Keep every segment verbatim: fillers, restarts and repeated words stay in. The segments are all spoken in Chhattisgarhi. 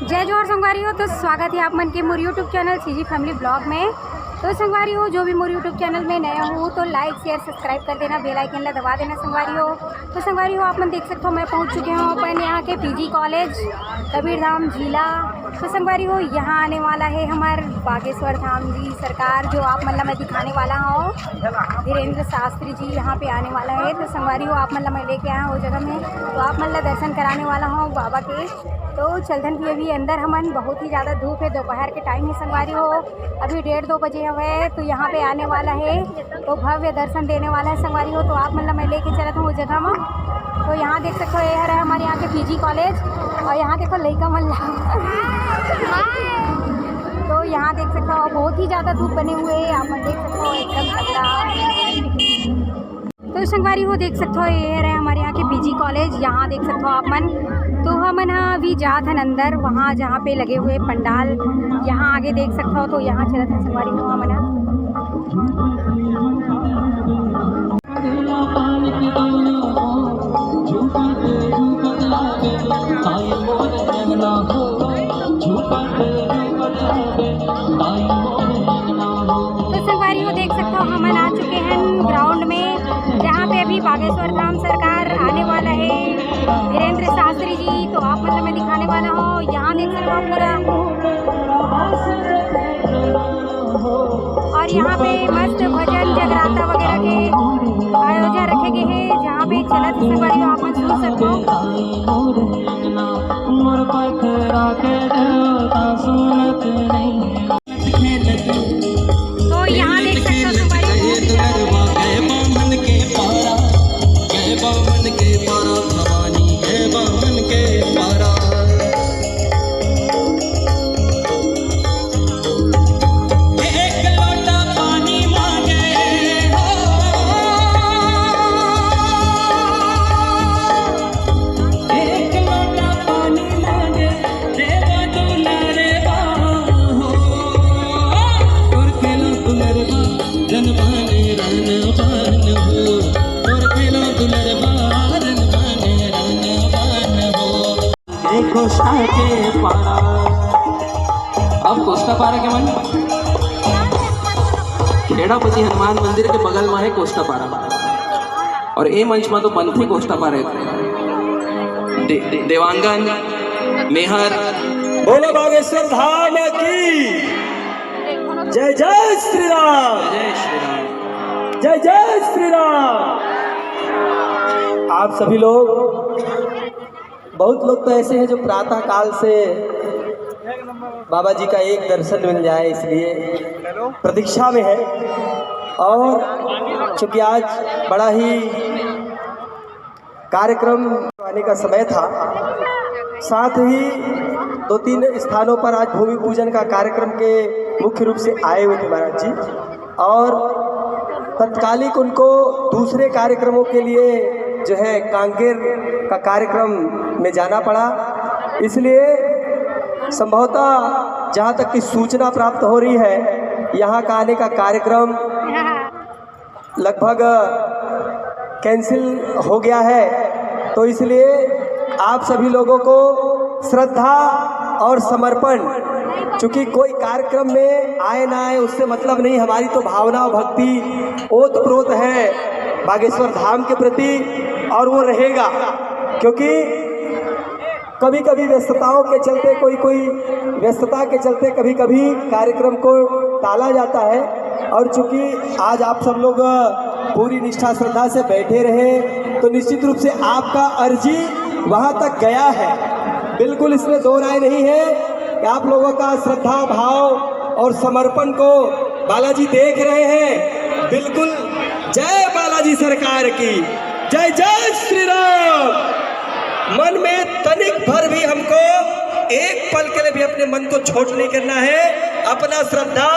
जय जोहार संगवारी हो, तो स्वागत है आप मन के मोर YouTube channel CG family blog में। तो संगवारी हो, जो भी मोर YouTube चैनल में नया हो तो लाइक, शेयर, सब्सक्राइब कर देना, बेल आइकन ला दबा देना संगवारी हो। तो संगवारी हो, आप मन देख सकते हो, मैं पहुंच चुके हूँ अपन यहाँ के पीजी कॉलेज कबीर धाम जिला। तो संगवारी हो, यहाँ आने वाला है हमार बागेश्वर धाम जी सरकार, जो आप मन ला मैं दिखाने वाला हूँ। धीरेंद्र शास्त्री जी यहाँ पे आने वाला है। तो संगवारी हो, आप मन ला मैं लेके आया हूँ जगह में, तो आप मन ला दर्शन कराने वाला हूँ बाबा के। तो चलथन भी अभी अंदर हमन, बहुत ही ज़्यादा धूप है, दोपहर के टाइम है संगवारी हो, अभी डेढ़ दो बजे हवे। तो यहाँ पे आने वाला है, तो भव्य दर्शन देने वाला है संगवारी हो। तो आप मन ला मैं लेके चलत हूँ उस जगह में। तो यहाँ देख सकते हो, ये हरे हमारे यहाँ के पीजी कॉलेज, और यहाँ देखो लइका मन ला। तो यहाँ देख सकते हो, बहुत ही ज़्यादा धूप बने हुए है, आप मन देख सकते हो एकदम तगड़ा। तो संगवारी हो, देख सकते हो, ये रहे हमारे यहाँ के पीजी कॉलेज। यहाँ देख सकते हो आप मन, तो हमन ह अभी जात हन अंदर, वहाँ जहाँ पे लगे हुए पंडाल, यहाँ आगे देख सकते हो। तो यहाँ चलत हन संगवारी हो हमन ह। तो संगवारी हो, देख सकते हो, हमन आ चुके हैं ग्राउंड में, जहाँ पे अभी बागेश्वर धाम सरकार आने वाला है, धीरेंद्र शास्त्री जी। तो आप मन ला मैं दिखाने वाला हूँ, यहाँ देख सकते हो पूरा। और यहाँ पे मस्त भजन जगराता वगैरह के आयोजन रखे गए हैं, जहाँ पे चलत संगवारी हो, आप मन सुन सकते हो। तो यहाँ देख सकते हो संगवारी हो, बहुत ही ज्यादा देखो साके पारा। अब कोस्टा पारा के मन खेड़ापति हनुमान मंदिर के बगल में है कोस्टा पारा। और ए मंच में तो बनथे कोस्टा पारा। दे, दे, देवांगन, मेहर। बोलो बागेश्वर धाम की जय। जय श्री राम। जय श्री राम। जय जय श्री राम। आप सभी लोग, बहुत लोग तो ऐसे हैं जो प्रातः काल से बाबा जी का एक दर्शन मिल जाए, इसलिए प्रतीक्षा में है। और चूंकि आज बड़ा ही कार्यक्रम आने का समय था, साथ ही दो तीन स्थानों पर आज भूमि पूजन का कार्यक्रम के मुख्य रूप से आए हुए थे महाराज जी। और तत्कालिक उनको दूसरे कार्यक्रमों के लिए जो है कांकेर का कार्यक्रम में जाना पड़ा, इसलिए संभवतः जहाँ तक की सूचना प्राप्त हो रही है, यहाँ का आने का कार्यक्रम लगभग कैंसिल हो गया है। तो इसलिए आप सभी लोगों को श्रद्धा और समर्पण, चूंकि कोई कार्यक्रम में आए ना आए, उससे मतलब नहीं। हमारी तो भावना और भक्ति ओत प्रोत है बागेश्वर धाम के प्रति, और वो रहेगा, क्योंकि कभी कभी व्यस्तताओं के चलते, कोई कोई व्यस्तता के चलते कभी कभी कार्यक्रम को टाला जाता है। और चूंकि आज आप सब लोग पूरी निष्ठा श्रद्धा से बैठे रहे, तो निश्चित रूप से आपका अर्जी वहां तक गया है। बिल्कुल इसमें दो राय नहीं है कि आप लोगों का श्रद्धा भाव और समर्पण को बालाजी देख रहे हैं। बिल्कुल। जय बालाजी सरकार की। जय जय श्री राम। मन में तनिक भर भी हमको एक पल के लिए भी अपने मन को छोट नहीं करना है। अपना श्रद्धा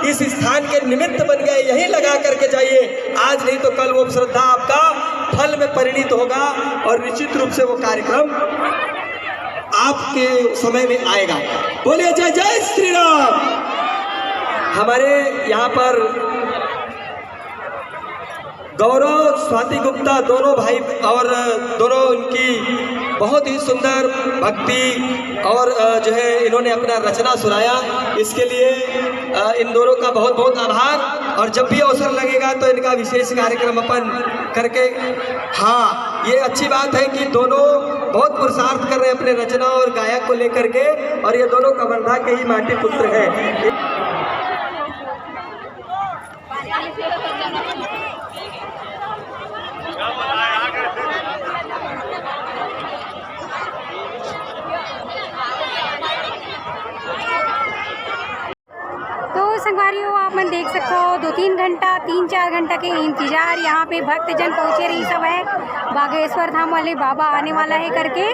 इस स्थान के निमित्त बन गए, यही लगा करके जाइए। आज नहीं तो कल वो श्रद्धा आपका फल में परिणित होगा और निश्चित रूप से वो कार्यक्रम आपके समय में आएगा। बोलिए जय जय श्री राम। हमारे यहाँ पर गौरव, स्वाति गुप्ता दोनों भाई और दोनों उनकी बहुत ही सुंदर भक्ति और, अ, जो है, इन्होंने अपना रचना सुनाया, इसके लिए, अ, इन दोनों का बहुत बहुत आभार। और जब भी अवसर लगेगा तो इनका विशेष कार्यक्रम अपन करके, हाँ, ये अच्छी बात है कि दोनों बहुत पुरुषार्थ कर रहे हैं अपने रचना और गायक को लेकर के, और ये दोनों कवर्धा के ही माटी पुत्र हैं। तो संगवारी हो, आप मन देख सकते हो, दो तीन घंटा, तीन चार घंटा के इंतजार, यहाँ पे भक्तजन पहुँचे रहिस हवय बागेश्वर धाम वाले बाबा आने वाला है करके,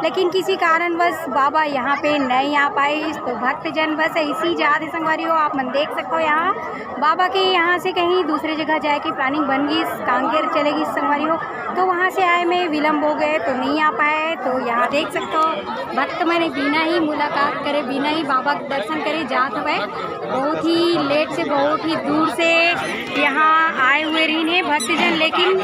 लेकिन किसी कारणवश बाबा यहाँ पे नहीं आ पाइस। तो भक्तजन बस ऐसी जात हे संगवारी हो, आप मन देख सकते हो। यहाँ बाबा के यहाँ से कहीं दूसरे जगह जाए के प्लानिंग बन गई, कांकेर चले गई संगवारी हो, तो वहाँ से आए में विलम्ब हो गए, तो नहीं आ पाए। तो यहाँ देख सकते हो, भक्त मन बिना ही मुलाकात करे, बिना ही बाबा के दर्शन करे जात हवय। बहुत ही लेट से, बहुत ही दूर से यहाँ आए हुए रहिन हे भक्तजन, लेकिन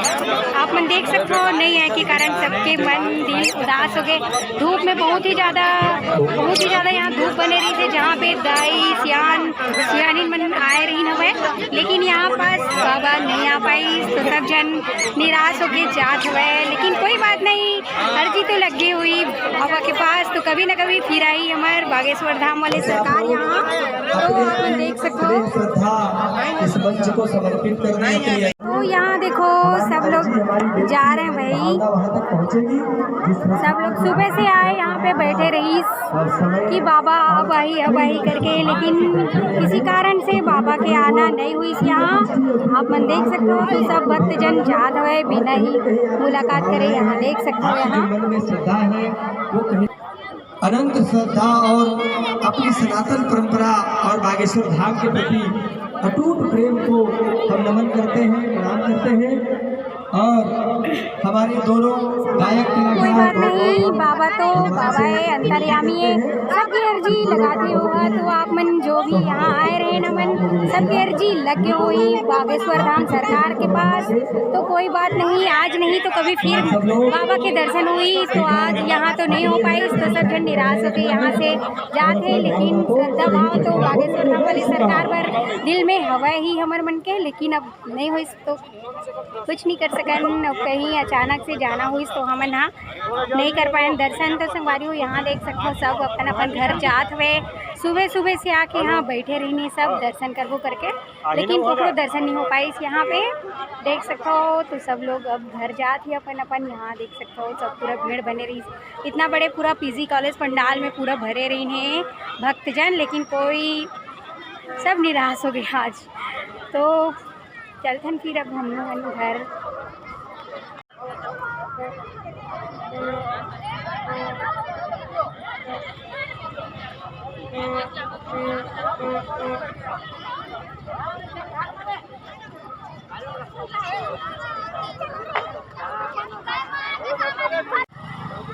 आप मन देख सकते हो, नहीं आए के कारण सबके मन दिल उदास हो गए। धूप में बहुत ही ज़्यादा, बहुत ही ज़्यादा यहाँ धूप बने रहिस हे, जहाँ पे दाई, सियान, सियानिन मन आए रहिन हवय, लेकिन यहाँ पास बाबा नहीं आ पाइस, तो सब झन निराश होके जात हवय। लेकिन कोई बात नहीं, अर्जी तो लगे हुई बाबा के पास, तो कभी ना कभी फिर आई हमर बागेश्वर धाम वाले सरकार यहाँ। तो आप मन देख सकते हो, श्रद्धा इस मंच को समर्पित करने के लिए। तो यहाँ देखो, सब लोग जा रहे हैं भाई, सब लोग सुबह से आए, यहाँ पे बैठे रहिस कि बाबा अब आही, अब आही करके, लेकिन किसी कारण से बाबा के आना नहीं हुई यहाँ। आप मन देख सकते हो, तो सब भक्तजन जात हवय बिना ही मुलाकात करे। यहाँ देख सकते हो, यहाँ मन में श्रद्धा है, वो कहीं अनंत श्रद्धा और अपनी सनातन परंपरा और बागेश्वर धाम के प्रति अटूट प्रेम को हम नमन करते हैं, प्रणाम करते हैं। और हमारे दोनों गायक कोई कलाकार बात नहीं, बाबा तो बाबा है, अंतर्यामी है, सबके अर्जी लगाते हुआ। तो आप मन जो भी यहाँ आए रहे ना मन, सबके अर्जी लगे हुई बागेश्वर धाम सरकार के पास। तो कोई बात नहीं, आज नहीं तो कभी फिर बाबा के दर्शन हुई, तो आज यहाँ तो नहीं हो पाई, तो सब झन निराश होके यहाँ से जात हे। लेकिन श्रद्धा भाव तो बागेश्वर धाम वाली सरकार बर दिल में हवय ही हमर मन के, लेकिन अब नहीं होइस तो कुछ नहीं कर सकन। अब कहीं अचानक से जाना होइस तो हमन हा नहीं कर पाएन दर्शन। तो संगवारी हो, यहाँ देख सकते हो, सब अपन अपन घर जात हवे। सुबह सुबह से आके यहाँ बैठे रहिन हे सब दर्शन करबो करके, लेकिन कोकरो दर्शन नहीं हो पाइस यहाँ पे। देख सकते हो, तो सब लोग अब घर जात ही अपन अपन। यहाँ देख सकते हो, सब पूरा भीड़ बने रहिस। इतना बड़े पूरा पीजी कॉलेज पंडाल में पूरा भरे रहिन हे भक्तजन, लेकिन कोई, सब निराश हो गए आज। तो चलथन फिर अब हम लोगन घर।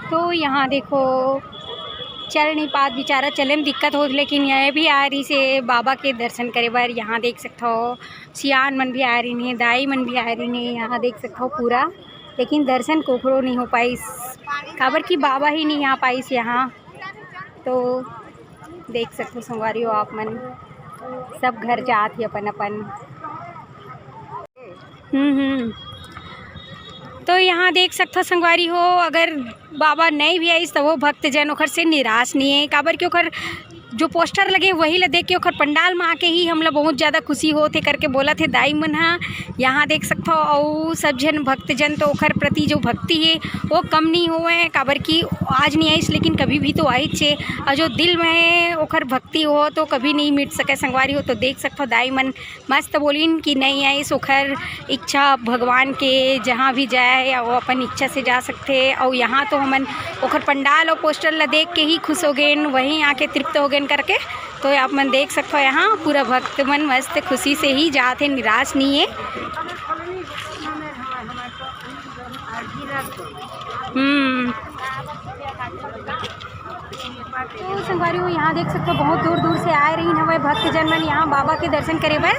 तो यहाँ देखो, चल नहीं पात बिचारा, चले में दिक्कत होत, लेकिन ये भी आ रहिस हे बाबा के दर्शन करे बर। यहाँ देख सकथो, सियान मन भी आ रहिन हे, दाई मन भी आ रहिन हे। यहाँ देख सकथो पूरा, लेकिन दर्शन कोकरो नहीं हो पाइस, काबर कि बाबा ही नहीं आ पाइस यहाँ। तो देख सकथो संगवारी हो, आप मन सब घर जात ही अपन अपन। हम्म, हम्म। तो यहाँ देख सकथो संगवारी हो, अगर बाबा नहीं भी आइस, तभो भक्तजन ओखर से निराश नहीं है, काबर कि ओखर जो पोस्टर लगे, वही ला देख के ओखर पंडाल में आके ही हमला बहुत ज़्यादा खुशी होत हे करके बोलत हे दाई मन हा। यहाँ देख सकथो, अउ सब झन भक्तजन तो ओखर प्रति जो भक्ति हे, वो कम नहीं होवे, काबर कि आज नहीं आइस, लेकिन कभी भी तो आइच हे। और जो दिल में ओखर भक्ति हो, तो कभी नहीं मिट सके संगवारी हो। तो देख सकथो, दाई मन मस्त बोलिन कि नहीं आइस, ओखर इच्छा भगवान के, जहाँ भी जाए या वो अपन इच्छा से जा सकथे। अउ यहाँ तो हमन ओखर पंडाल अउ पोस्टर ला देख के ही खुश हो गेन, वहीं आके तृप्त हो गेन करके। तो आप मन देख सकथो, यहाँ पूरा भक्त मन मस्त खुशी से ही जात हे, निराश नहीं है। हम्म। तो संगवारी हो, यहाँ देख सकते हो, बहुत दूर दूर से आए रहिन हवय भक्तजन मन यहाँ बाबा के दर्शन करे बर।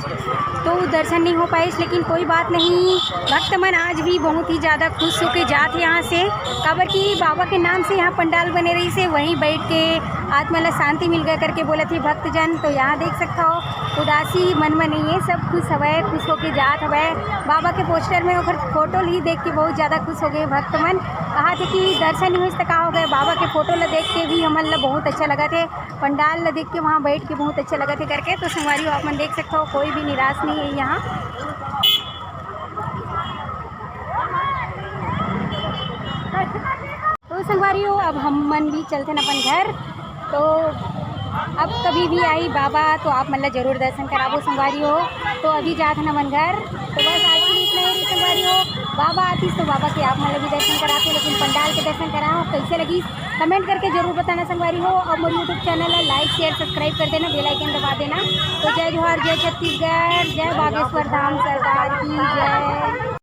तो दर्शन नहीं हो पाइस, लेकिन कोई बात नहीं, भक्त मन आज भी बहुत ही ज़्यादा खुश होके जात हे यहाँ से, काबर कि बाबा के नाम से यहाँ पंडाल बने रहिस हे, वहीं बैठ के आत्मा ला शांति मिल गया करके बोलत हे भक्तजन। तो यहाँ देख सकता हो, उदासी मन में नहीं है, सब खुश हवय, खुश होके जात हवय। बाबा के पोस्टर में ओकर फोटो ही देख के बहुत ज़्यादा खुश हो गए भक्त मन। कहा थे कि दर्शन ही होइस त का हो गए, बाबा के फोटो ला देख के भी हमन ला बहुत अच्छा लगा थे, पंडाल ला देख के, वहाँ बैठ के बहुत अच्छा लगा थे करके। तो संगवारी हो, आप मन देख सकते हो, कोई भी निराश नहीं है यहाँ। तो संगवारी हो, अब हम मन भी चलते न अपन घर। तो अब कभी भी आई बाबा, तो आप मन ला जरूर दर्शन कराबो संगवारी हो। तो अभी जात हन अपन घर। तो बस आज के लिए इतना ही रही संगवारी हो। बाबा आतिस तो बाबा के आप मन ला भी दर्शन कराते, लेकिन पंडाल के दर्शन कराओ, कैसे लगी कमेंट करके जरूर बताना संगवारी हो। और मोर यूट्यूब चैनल ला लाइक, शेयर, सब्सक्राइब कर देना, बेल आइकन दबा देना। तो जय जोहार, जय छत्तीसगढ़, जय बागेश्वर धाम सरकार की जय।